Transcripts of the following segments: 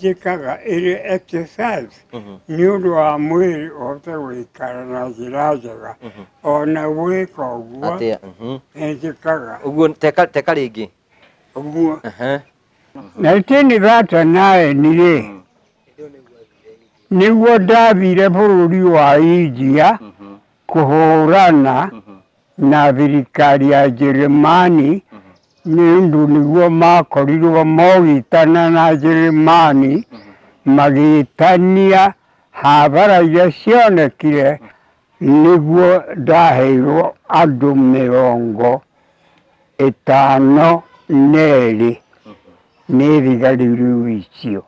njĩkaga ĩrĩ exercise nĩ ũndũ wa mwĩrĩ ũhote gũikara na njĩra njega. Ona gwĩka ũguo Atĩa? Mhm. nĩ njĩkaga Ũguo teka teka rĩngĩ. ũguo. Ehe. 1939 rĩ, nĩguo ndathire bũrũri wa India kũhũrana na thirikari ya Njĩrĩmani nĩ ũndũ nĩguo makorirwo mogitana na Njĩrĩmani magĩtania hathara iria cionekire nĩguo ndaheirwo andũ 52 nĩ thigari rĩu icio.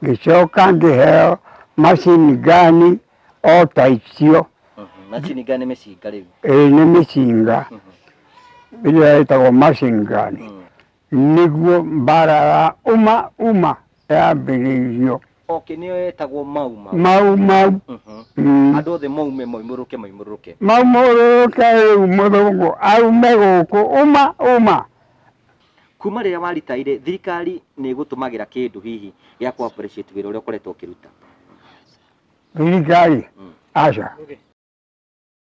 Ngĩcoka ngĩheo machine gun o ta icio. Machine gun nĩ mĩcinga rĩu. Ĩĩ nĩ mĩcinga ĩrĩa ĩtagwo machine gun. Nĩguo mbara ya uma uma yambĩrĩirio. Okay, nĩyo yetagwo mau mau. Mau mau. Andũ othe maume moimũrũke moimũrũke. Maumũrũke rĩu mũthũngũ aume gũkũ uma uma. Kuma rĩrĩa waritaire, thirikari nĩ ĩgũtũmagĩra kĩndũ hihi gĩa kũ appreciate wĩra ũrĩa ũkoretwo ũkĩruta? Thirikari? Aca.